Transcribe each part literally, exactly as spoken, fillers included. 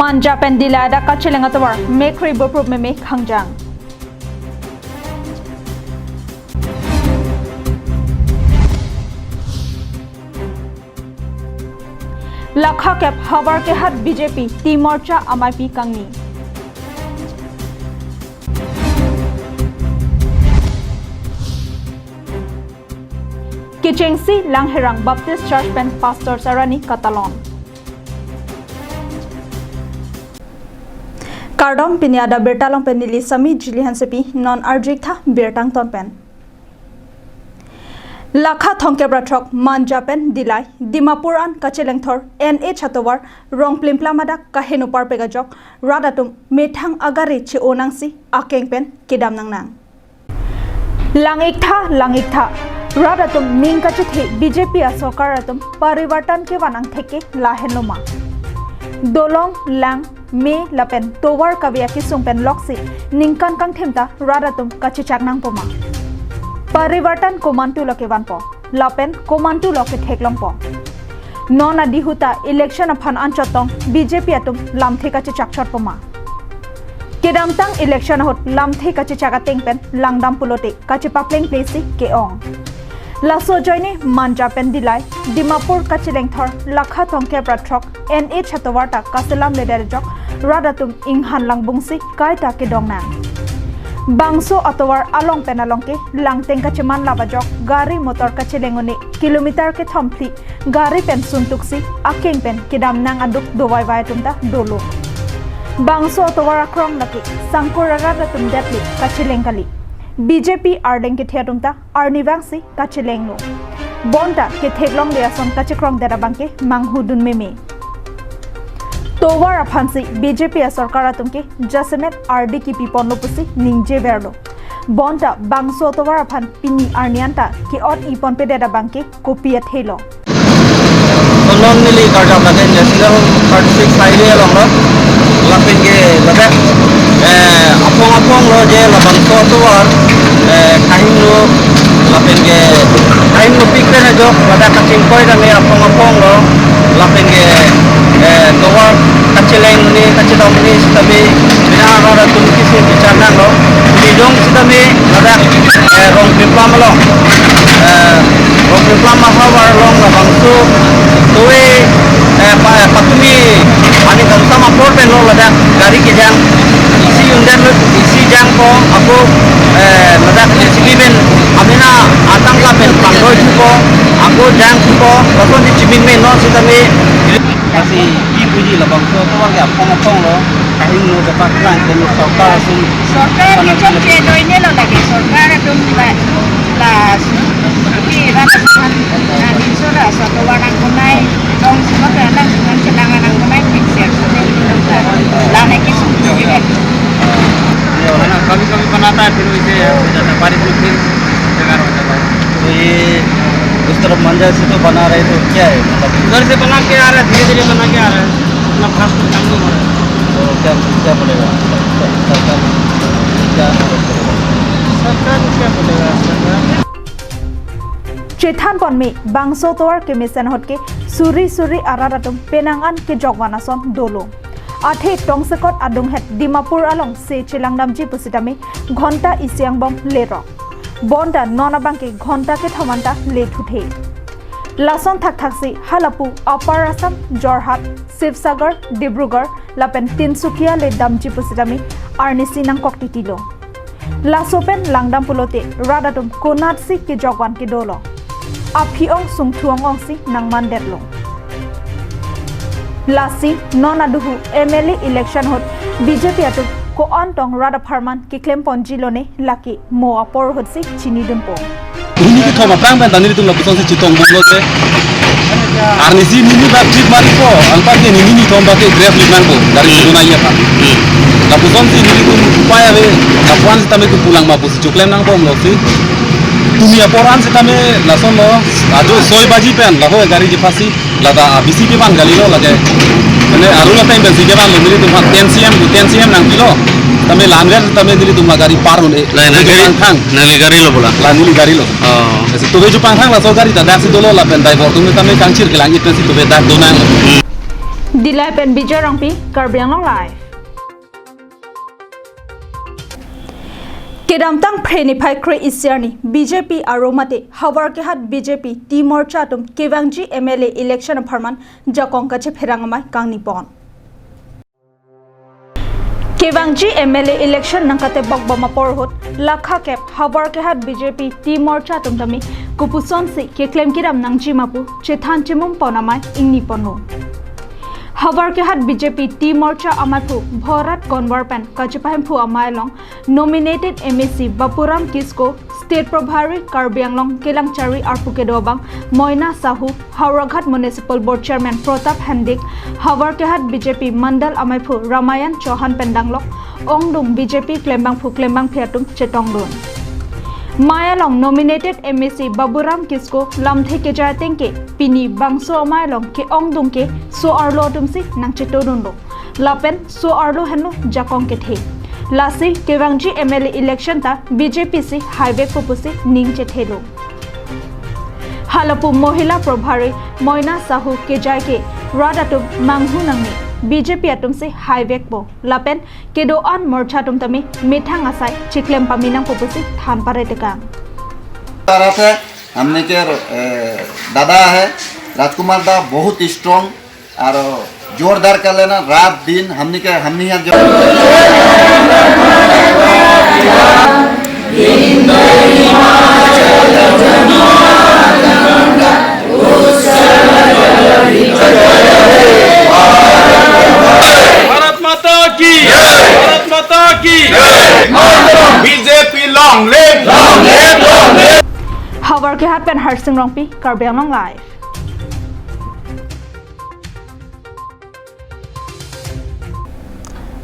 Manja pen Dillai adak kacheleng atovar, mekkri buprup meme khangjang. Lakha kep havar kehat B J P T Morcha amaipi kangni. Kechengsi Langherang Baptist Church pen Pastor Sarani katalon. Kardom, pini adap birta along pen neli Sami Jili Hansepi, non arju-ik tha birta angton pen. Lakha thomkep ra throk Manja pen Dillai, Dimapur an kachelengthor N H atovar Rongplimplam adak kaheno parpek ajok rat atum methang agari che-o nangsi akeng pen kedam nangnang. Lang-ik tha, lang-ik tha. Rat atum ning kachethe B J P asorkar atum parivartan kevan angthek ke lahenlo ma? Dolong, lang, me lapen tovar kave akesung pen loksi ningkan kangthim ta rat atum kachechak nangpo ma? Parivartan komantu lo kevanpo, lapen komantu lo ketheklongpo? Non adihu ta election aphan anchot tong B J P atum lamthe kachechak chotpo ma? Kedamtang election ahut lamthe kachechak ateng pen langdam pulote kachepaplengple si ke-ong. Laso ajoine Manja pen Dillai, Dimapur kachelengthor lakha thomkep ra throk N H atovar ta kaselamledet ajok rat atum inghan langbungsi kaita kedong nang. Bangso atovar along pen along ke langteng kacheman lap ajok gari motor kacheleng un-e kilometer kethom phli gari pen suntuksi akeng pen kedam nang aduk dovaivai atum ta dolo. Bangso atovar akrong lake sangkur arat atum det le kacheleng kali. B J P arleng kethe atum ta arnivangsi kachelenglo. Bonta ketheklongle ason kachekrongdet abang ke manghudun meme. Tovar aphansi B J P asorkar atum ke jasemet ardi kipiponlo pusi ningjeverlo. Bonta bangso tovar aphan pini arni anta ke-ot-i ponpedet abang ke kopi athelo? Konon neli karjap lake National thirty-six Highway along lo. Lapen ke ladak, eh, aphong aphong lo je labangso tovar, eh, kahingno, lapen ke kahingnopik pen ajok ladak kachingkoi tame aphong aphong lo. Lapen ke, eh, tovar kacheleng un-e, kachelong un-e sitame, bina arat atum kisi bichar nanglo. Neli jong sitame ladak, eh, Rongplimplam along, eh, Rongplimplam ahavar along labangso tovar, eh, pa-, patumi ani kamsam apor pen lo ladak gari kejang. Isi undan lo, isi jangpo, ako, eh, ladak J C B pen amena atangka pen pangdoi thupo, ako jangpo, lason di chiming me non sitame. Lasi, e puji labangso tovar ke aphong aphong lo, kahingno kepaklangke, sorkar atum. Sorkar ke chokche doinelo lake, sorkar atum la, la, ki rat atum, na ninso ra, so tovar nangkonai, dong sima ke nang, nang chenang nangkonai, fix ya, so ne, la ne kisum. ये वाला ना, कभी कभी बनाता है, फिर वैसे हो जाता है, बारिश में फिर बेकार हो जाता है। तो ये उस तरफ मंजा से तो बना रहे, तो क्या है, मतलब? उधर से बना के आ रहा है, धीरे धीरे बना के आ रहा है, इतना फास्ट काम नहीं हो रहा है। तो क्या, क्या बोलेगा सर-, सरकार क्या मदद करेगा? सरकार को क्या बोलेगा, सरकार? Chethan ponme, bangso tovar kemesen ahut ke suri suri arat atum penang an kejokvan ason dolo. Athe tongsekot adunghet Dimapur along se chelangdamji pusitame ghonta isi angbong lerok. Bonta non abang ke ghonta kethom anta lethuthe. Lason thakthaksi halapu Upper Assam, Jorhat, Sibsagar, Dibrugarh lapen Tinsukia ledamji pusitame arnisi nangkok titilo. Laso pen langdam pulote rat atum konatsi kejokvan kedolo? Aphi ong sungthu ong ongsi nangmandetlo. Lasi non aduhu M L A election ahut B J P atum ko-an tong rat apharman keklem ponjilone lake mo apor ahutsi chinidunpo. Nini kethom aphrang pen ta nelitum lapusonsi chetong bomlo te. Arnisi nini bak jeep maripo, anparke nini nithom bak ke Grab lik nangpo, gari Hmm. dona iya pa. Hmm. Lapusonsi nelitum upaya ave, lapu-an sitame kepu lang ma pusi choklem nangbomlo si. Tumi apor an sitame lasonlo, ajo soi baji pen, laho gari jephasi, lata abisi kevan kalilo lake. Mane arlo ateng pensi kevanlo, nelitum aphan ten C M, ten C M nangpilo. Tame lanver tame nelitum la gari par un-e. Lai, nang gari, Jupang thang. Nangli gari lo bola? La neli gari lo. Oh. Lasi tobe Jupang thang laso gari ta daksi dolo lapen driver atum tame kangchir kelang-it pensi tobe dak donang. Hmm. Dillai pen Bijay Rongpi, Karbi Anglong Live. Kedamtang Phre niphai kre-isi arni B J P aro mate Howraghat B J P T Morcha atum kevangji M L A election apharman jakong kachepherang amei kangni pon. Kevangji M L A election nangkatebok bom apor ahut lakha kep Howraghat B J P T Morcha atum tame kopusonsi keklem kedam nangji ma pu chethan chemum pon amei ingni ponlo. Howraghat B J P T Morcha ameiphu Bharat Konwar pen kachepahemphu amei along nominated M A C Bapuram Kisko, State Prabhari Karbi Anglong kelangchari arpu kedo abang Moina Sahu, Howraghat Municipal Board Chairman Pratap Hendik, Howraghat B J P Mandal ameiphu Ramayan Chauhan pen danglok ongdung B J P klembangphu klembangphi atum chetongdun. Mei along nominated M A C Baburam Kisko lamthe kejai ateng ke pini bangso amei along ke-ongdung ke so-arlo atumsi nangchetongdunlo. Lapen so-arlo henlo jakong kethe. Lasi kevangji M L A election ta B J P si haivekpo pusi ning chethelo. Halapu Mohila Prabhari Moina Sahu kejai ke rat atum manghu nangne, B J P atumsi haivekpo. Lapen kedo-an morcha atum tame methang asai chiklem pame nangpo pusi than paretekang. तरह से हमने के, ए, दादा है, राजकुमार दा बहुत स्ट्रांग और जोरदार कर लेना, रात दिन हमने के, हमने यहाँ जो भारत माता की, भारत माता की, B J P long live, long live, long live. Howraghat pen Harsing Rongpi, Karbi Anglong Live.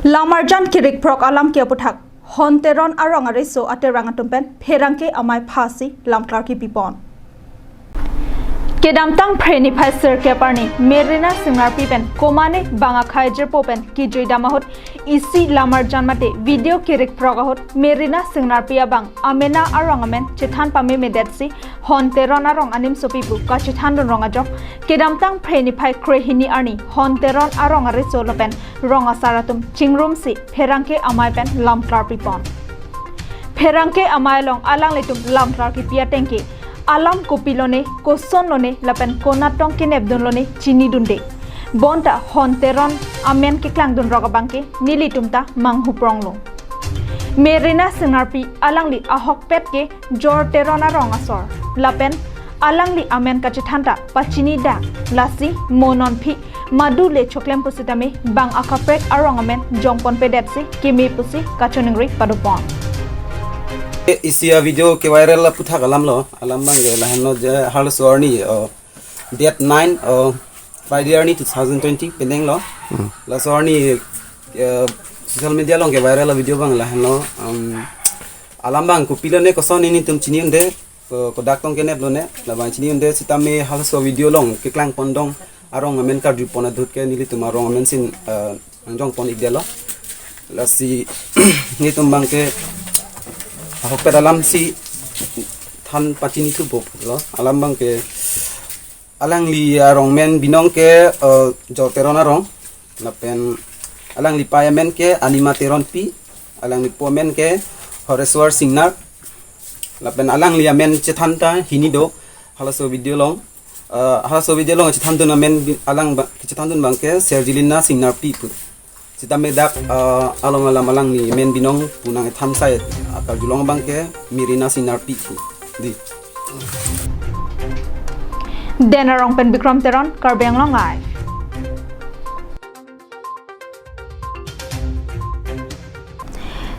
Lamarjan kirik phrok alam ke aputhak Hon Teron arong areso aterang atum pen pherangke amei phasi lamklar kipi pon. Kedamtang Phre niphai sirkep arni Merina Singnarpi pen komane bang akhai jirpo pen kejui dam ahut isi lamarjan mate video kirik phrok ahut Merina Singnarpi abang amena arong amen chethan pamemedetsi Hon Teron arong animsopi pu kachethandun rong ajok kedamtang Phre niphai krehini arni Hon Teron arong areso lapen rong asar atum chingrumsi pherangke amei pen lamklar pipon. Pherangke amei along alanglitum lamklar kipi ateng ke alam kopilone, kosonlone lapen konat tong kenepdunlone chinidunde. Bonta Hon Teron amen keklangdun rok abang ke nelitum ta manghupronglo. Merina Singnarpi alangli ahokpet ke Jor Teron arong asor. Lapen alangli amen kachethanta pachinidak, lasi mo non phi madu le choklem pusitame bang akaprek arong amen jongponpedetsi keme pusi kachiningri padopon. Isi a-video ke-viral aputhak alamlo, alam abang ke lahenlo je halaso arni, oh, date nine, oh, Friday arni two thousand twenty penenglo. Hmm. Laso arni, eh, social media along ke-viral a-video abang lahenlo, um, alam abang kopilone koson nelitum chini-unde, ko-, kodak tong keneplone, labang chini-unde sitame halaso video along keklang pondong arong amen karjupon ahut ke nelitum arong amen si, eh, nangjongpon-ikdetlo. Lasi nelitum abang ke ahokpet alamsi than pachinithupo lo. Alam abang ke alangli arong amen binong ke, eh, Jor Teron arong. Lapen alanglipei amen ke Anima Teronpi. Alanglipo amen ke Horeswar Singnar. Lapen alangli amen chethanta hini do halaso video along. Eh, halaso video along chethandun amen bi-, alang ba-, chethandun abang ke Serjilina Singnarpi pu. Sitame dak, eh, along alam alangli amen binong pu nangthan sai akarjulong abang ke Merina Singnarpi pu. Dei. Dena Rong pen Bikram Teron, Karbi Anglong Live.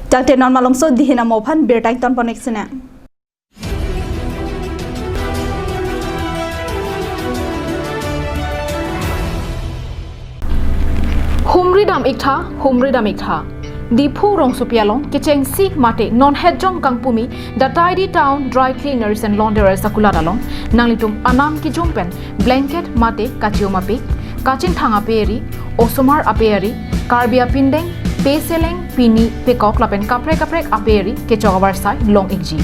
Tangte non malomso dihin amo aphan birta ingtonpon-ik sinang. Humri dam-iktha, humri dam-iktha. Diphu rongsopi along kechengsi mate non hetjong kangpumi the Tidy Town Dry Cleaners and Launderers akulat along nanglitum anam kijum pen blanket mate kachium apik, kachinthang aperi, osomar aperi, Karbi apindeng, peseleng, pini, pekok lapen kaprek kaprek aperi kechok avarsai long-ikji.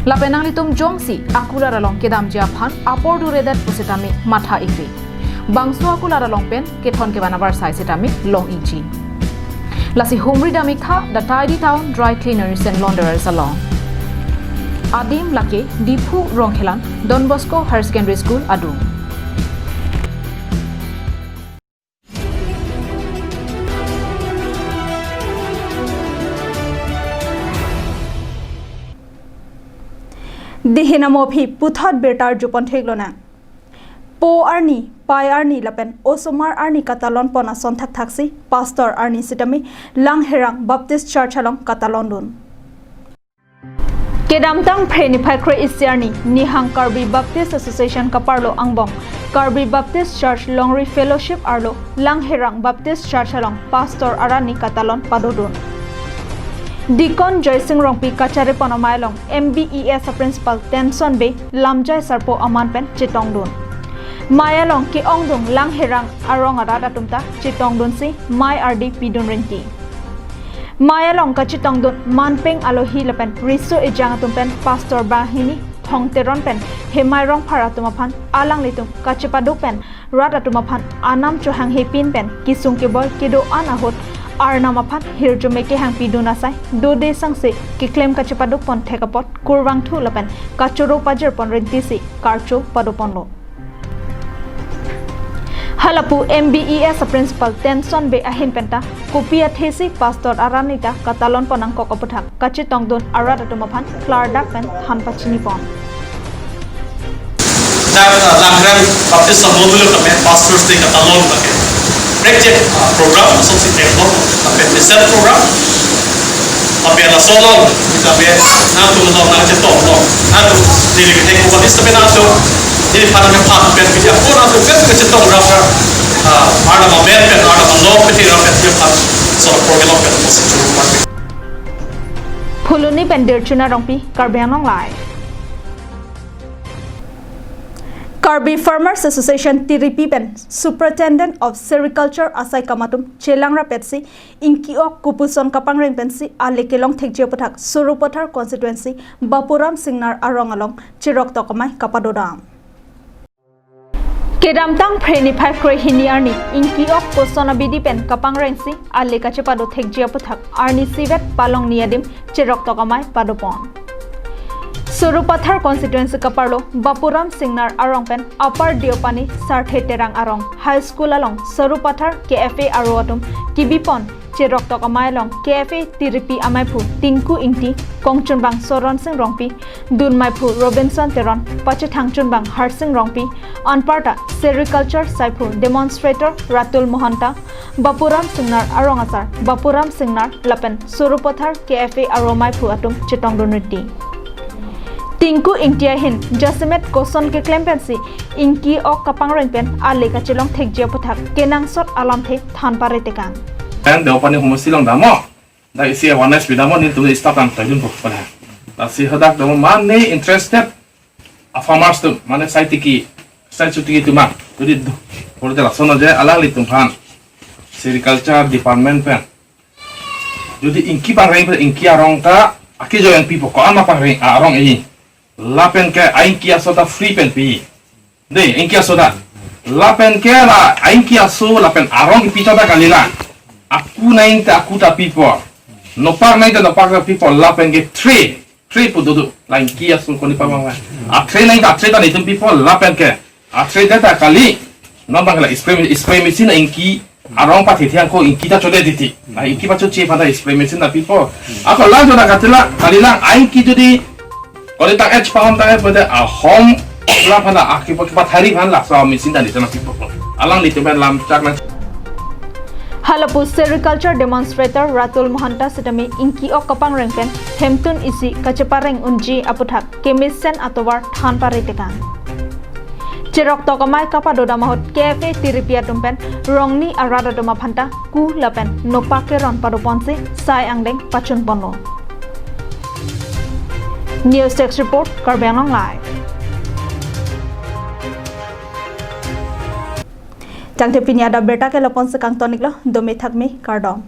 Lapen nanglitum jongsi akulat along kedamji aphan apor duredet pusitame matha-ikri. Bangso akulat along pen kethon kevan avarsai sitame long-iji. Lasi humri dam-ik tha The Tidy Town Dry Cleaners and Launderers along. Adim lake Diphu Rongkhelan Don Bosco Higher Secondary School adung. Dihin amo aphi puthot birta arjupon theklonang. Po arni, pai arni lapen osomar arni katalon pon ason thakthaksi Pastor arni sitame Langherang Baptist Church along katalondun. Kedamtang Phre niphai kre-isi arni, Nihang Karbi Baptist Association kaparlo angbong Karbi Baptist Church Longri Fellowship arlo Langherang Baptist Church along Pastor arni katalon padodun. Deacon Joysing Rongpi kacharipon amei along M B E S a Principal Tenson Bey, Lamjai Sarpo aman pen chetongdun. Mei along ke-ongdung Langherang arong arat atum ta chetongdunsi mei ardi pidun rinti. Mei along kachetongdun manpeng alohi lapen riso ejang atum pen Pastor banghini Thong Teron pen Hemai Rongphar atum aphan alanglitum kachepaduk pen rat atum aphan anam chohanghepin pen kesung keboi kedo-an ahut Arnam aphan hirjume kehang pidun asai dode sangse keklem kachepaduk pon thek apot kurvangthu lapen kachoro pajir pon rintisi karcho padoponlo. Halapu M B E S a Principal Tenson Bey ahin penta kopi athesi Pastor arni ta katalon pon nangkok aputhak kachetongdun arat atum aphan klardak pen than pachini pon. Dak, uh, Langherang Baptist Assembly lo kami Pastors Day katalon pakai. Project, uh, program, so si teklo, tapi mission program. Tapi ada solo, kita be, nangtum lo, nangchetong lo, nangtum, neli ke tengko Baptist tapi nangtum, neli pada ke pat, pen, video, ko nangtum, pen, kechetong, rap, rap, uh, ada mamen, pen, ada manlok, pen, rap, pen, dia pat, so program, pen, masih cukup, pen. Phuloni pen Dirchuna Rongpi, Karbi Anglong Live. Karbi Farmers Association Tiripi pen Superintendent of Sericulture asai kam atum chelang rapetsi ingki ok kopuson kapangreng pensi ale kelong thekji aputhak Sarupathar constituency Bapuram Singnar arong along cheroktok amei kapadodam. Kedamtang Phre niphai kre hini arni ingki ok koson abidi pen kapangrengsi ale kachepado thekji aputhak arni isivet palongni adim cheroktok amei padopon. Sarupathar constituency kaparlo Bapuram Singnar arong pen Upper Deopani Sarthe Terang arong High School along Sarupathar K F A aro atum kibipon cheroktok amei along K F A Tiripi ameiphu Tinku Ingti, kongchunbang Soron Sing Rongpi, dun meiphu Robinson Teron, pachethang chunbang Harsing Rongpi, anparta sericulture saiphu demonstrator Ratul Mohanta, Bapuram Singnar arong asar Bapuram Singnar lapen Sarupathar K F A aro meiphu atum chetongdun riti. Tinku Ingti ahin jasemet koson keklem pensi ingki ok kapangreng pen ale kachelong thekji aputhak kenangsot alamthe than pare tekang. Kan Deopani homosi along damo. Dak isi awareness bidamo nelitum staff an tajun po pada. Lasi hadak damo mane interested a farmers atum, mane sai tiki, sai chutiki atum an. Jadi do, pura jala sono je alanglitum aphan sericulture department pen. Jadi ingki pangreng pen ingki arong ta, aki join pipo ko-an ma pangreng arong e. Lapen ke a ingki aso ta free pen pi. Dei, ingki aso ta. Lapen ke la, a ingki aso lapen arong kipi chot ta kalilang. Aku nang ta aku ta pipo. Nopak nang ta nopak ta pipo. Lapen ke three, three pu dodo. La ingki aso koni pamang la. A three nang ta three ta nelitum pipo. Lapen ke a three ta ta kali. Non bang la spray, spray machine ingki arong pathi thiang ko ingki ta chode titi. La ingki pachoche aphan ta spray machine ta pipo. Ako lang chot ta katila, kalilang a ingki jodi kori tang ech pahom tang ech pada ahom la aphan la aki pathari aphan la so machine ta nelitum pipo. Alanglitum pen lam chak nang. Halapu sericulture demonstrator Ratul Mohanta sitame ingki ok kapangreng pen hemtun isi kachepareng unji aputhak kemesen atovar than pare tekang. Cheroktok amei kapadodam ahut K F A Tiripi atum pen rongni arat atum aphan ta ku lapen nopak keron padoponsi sai angdeng pachun ponlo. News Desk Report, Karbi Anglong Live. Tangte pini adap birta ke lapu-an si kangton-iklo, dome thakme, kardom.